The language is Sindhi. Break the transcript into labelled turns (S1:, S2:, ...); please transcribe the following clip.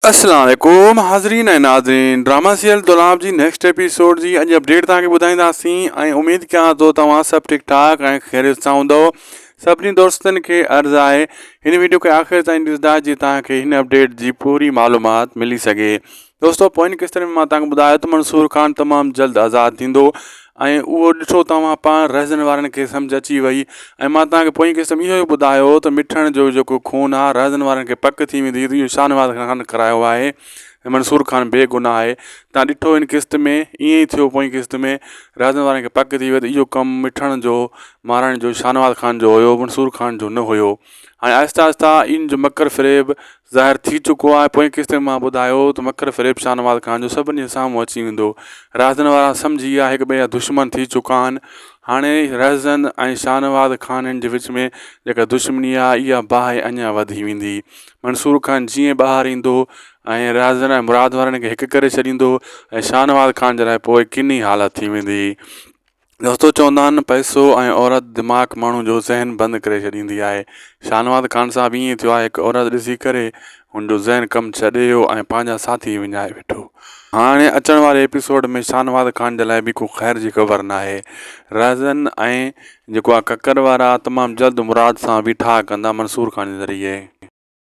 S1: السلام عليڪم حاضرين ۽ ناظرين ڊراما سيريل دولاب جي نيڪسٽ ايپيسوڊ جي اڄ اپڊيٽ توهان کي ٻڌائينداسين ۽ اميد ڪيان ٿو توهان سڀ ٺيڪ ٺاڪ ۽ خيريت سان هوندو سڀني دوستن کي عرض آهي هن ويڊيو کي آخر تائين ڏسندا جي توهان کي هن اپڊيٽ جي پوري معلومات ملي سگهي دوستو پوئين قسطن ۾ مان توهان کي ٻڌايو ته منصور خان تمام جلد آزاد ٿيندو ۽ اهو ڏٺو توهان پاڻ رهزن وارن کي سمجهه اچي وئي ۽ مان توهان کي پوئين قسط ۾ اهو ٻڌايو هو ته مٺڻ جو جيڪو خون آهي رهزن وارن کي پڪ ٿي ويندي ته اهو شاهنواز خان ڪرايو آهي ۽ منصور خان بي گناهه آهي توهان ڏٺو هن قسط ۾ ائين ئي ٿيو پوئين قسط ۾ رهزن وارن کي پڪ ٿي وئي ته اهو ڪم مٺڻ جو مارڻ جو شاهنواز خان جو هيو منصور خان جو نه هيو هاڻي آهستي آهستي ان جو مڪر فريب ظاهر ٿي چڪو آهي پوئين قسط ۾ مان ٻڌايو هو ته مڪر فريب شاهنواز خان جو سڀني جي سامهون اچي ويندو رهزن وارا سمجهي ويا هڪ ٻئي جا دشمن ٿي چڪا آهن هاڻي رهزن ۽ شاهنواز خان جي وچ ۾ جيڪا دشمني آهي اها باهه اڃا وڌي ويندي منصور خان جيئن ٻاهر ايندو ۽ رهزن ۽ مراد وارن کي هڪ ڪري ڇڏيندو ۽ شاهنواز خان جي لاء پوء ڪني حالت ٿي ويندي دوستو چوندا آهن پئسو ۽ عورت دماغ ماڻهو جو ذهن بند ڪري ڇڏيندي آهي شاهنواز خان سان به ائين ٿيو آهي هڪ عورت ڏسي ڪري هن جو ذهن ڪم ڇڏي ويو ۽ پنهنجا ساٿي وڃائي ويٺو هاڻي اچڻ واري ايپيسوڊ ۾ شاهنواز خان جي لاء به ڪو خير جي خبر ناهي رهزن ۽ جيڪو آهي ڪڪر وارا تمام جلد مراد سان به ٺاهه ڪندا منصور خان جي ذريعي.